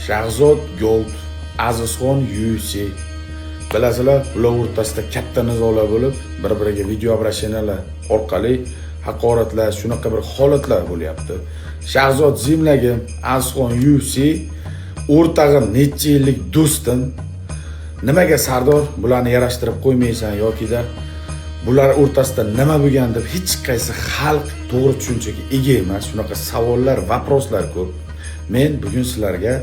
Shahzod Gold, Azizxon UFC. Bilasizlar, ular o'rtasida katta nizolar bo'lib, bir-biriga video обращения lar orqali haqoratlar, shunaqa bir holatlar bo'lyapti. Shahzod земляк im, Azizxon UFC o'rtag'im, necha yillik do'stim. Nimaga, Sardor, bularni yarashtirib qo'ymaysan yokida bular o'rtasida nima bo'lgan deb hech qaysi xalq to'g'ri tushunchaga ega emas. Shunaqa savollar, вопрос lar ko'p. Men bugun sizlarga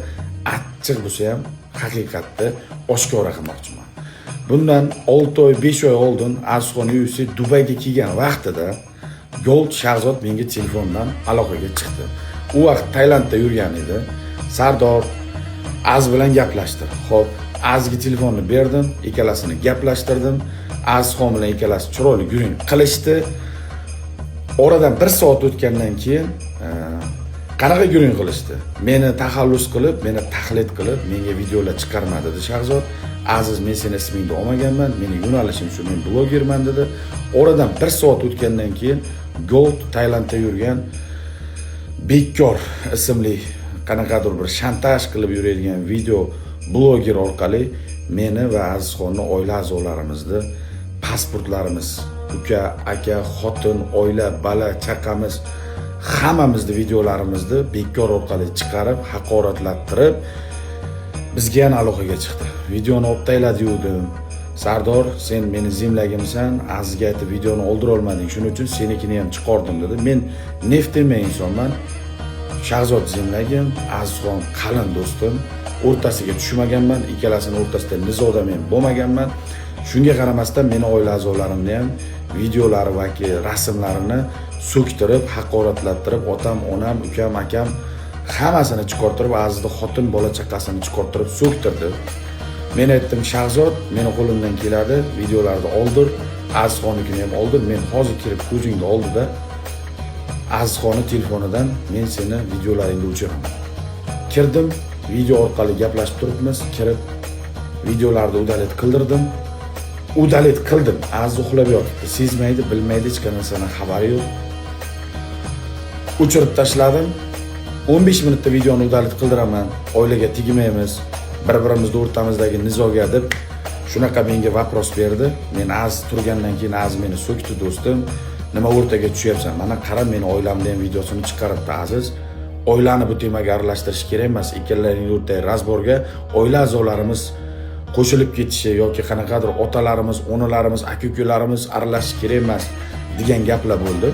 achchiq bo'lsa ham haqiqatni oshkora qilmoqchiman. Bundan 6 oy, 5 oy oldin Azizxon UFC Dubayga kelgan vaqtida Gold Shahzod menga telefondan aloqaga chiqdi. U vaqt Tailandda yurgan edi. "Sardor, Az bilan gaplashtir." Xo'p, Azga telefonni berdim, ikkalasini gaplashtirdim. Azizxon bilan ikkalasi chiroyli gurung qilishdi. Oradan bir soat o'tgandan keyin qanaqa gurung qilishdi? Meni taxallus qilib, meni tahlil qilib, menga videolar chiqarma dedi Shahzod. "Aziz, men seni ismingni olmaganman, meni yo'nalishim shu, men blogerman", dedi. Oradan bir soat o'tgandan keyin Gold Tailandda yurgan Bekkor ismli qanaqadir bir shantaj qilib yuradigan video bloger orqali meni va Azizxonni oila a'zolarimizni pasportlarimiz, uka, aka, xotin, oila, bala chaqamiz, hammamizni videolarimizni Bekkor orqali chiqarib, haqoratlattirib, bizga yana aloqaga chiqdi. Videoni olib tashladi. "Sardor, sen meni земляк imsan, Azizga aytib videoni oldira olmading, shuning uchun senikini ham chiqardim", dedi. Men не в теме insonman. Shahzod земляк im, Azizxon qalin do'stim, o'rtasiga tushmaganman, ikkalasini o'rtasida nizoda men bo'lmaganman. Shunga qaramasdan meni oila a'zolarimni ham videolari va rasmlarini so'ktirib, haqoratlattirib, otam, onam, ukam, akam, hammasini chiqartirib, Azizni xotin, bola chaqasini chiqartirib so'ktirdi. Men aytdim: "Shahzod, meni qo'limdan keladi, videolarni oldir, Azizxonnikini ham oldir. Men hozir kirib ko'zingni oldida Azizxonni telefonidan men seni videolaringni o'chiraman." Kirdim, video orqali gaplashib turibmiz, kirib videolarni удалить qildirdim. Удалить qildim. Aziz uxlab yotibdi, sezmaydi, bilmaydi, hech narsadan xabari yo'q. O'chirib tashladim. 15 minutda videoni удалить qildiraman, oilaga tegmaymiz, bir birimizni o'rtamizdagi nizoga deb shunaqa menga вопрос berdi. Men Aziz turgandan keyin Aziz meni so'kdi: "Do'stim, nima o'rtaga tushyapsan? Mana qara, meni oilamni ham videosini chiqaribdi Aziz. Oilani bu temaga aralashtirish kerak emas, ikkalaringni o'rtadagi разбор ga oila a'zolarimiz qo'shilib ketishi yoki qanaqadir otalarimiz, onalarimiz, aka ukalarimiz aralashishi kerak emas", degan gaplar bo'ldi.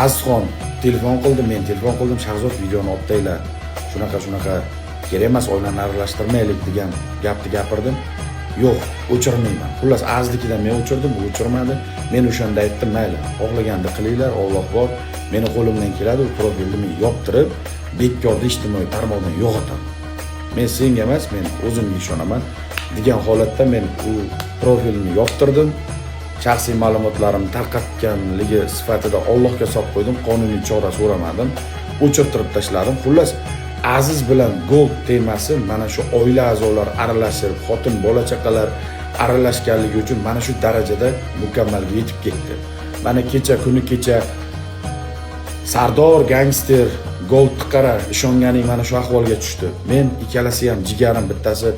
Azizxon telefon qildi, men telefon qildim: "Shahzod, videoni olib tashla, shunaqa shunaqa kerak emas, oilani aralashtirmaylik", degan gapni gapirdim. "Yo'q, o'chirmayman". Xullas, Aziznikidan men o'chirdim, u o'chirmadi. Men o'shanda aytdim: "Mayli, xohlaganini qilinglar, Olloh bor, meni qo'limdan keladi, u profilni men yoptirib, bekorda ijtimoiy tarmoqdan yo'qotaman. Men senga emas, men o'zimga ishonaman", degan holatda men u profilni yoptirdim. Shaxsiy ma'lumotlarimni tarqatganligi sifatida Ollohga solib qo'ydim, qonuniy chora so'ramadim, o'chirtirib tashladim. Xullas, Aziz bilan Gold temasi mana shu oila a'zolari aralashib, xotin, bola chaqalar aralashganligi uchun mana shu darajada mukammalga yetib ketdi. Mana kecha, kuni kecha "Sardor gangster, Goldni qara, ishonganing mana shu ahvolga tushdi". Men ikkalasi ham jigarim, bittasi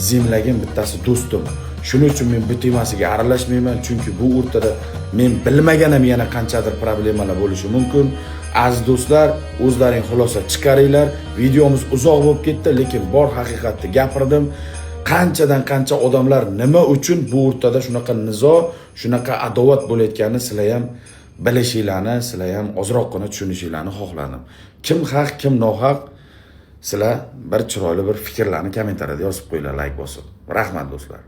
земляк im, bittasi do'stim. Shuning uchun men bu temasiga aralashmayman, chunki bu o'rtada men bilmagan ham yana qanchadir problemalar bo'lishi mumkin. Aziz do'stlar, o'zlaring xulosa chiqaringlar. Videomiz uzoq bo'lib ketdi, lekin bor haqiqatni gapirdim. Qanchadan qancha odamlar nima uchun bu o'rtada shunaqa nizo, shunaqa adovat bo'layotganini sizlar ham bilishinglarni, sizlar ham ozroqgina tushunishinglarni xohladim. Kim haq, kim nohaq, sizlar bir chiroyli bir fikrlarni kommentariyada yozib qo'yinglar, layk bosib. Rahmat, do'stlar.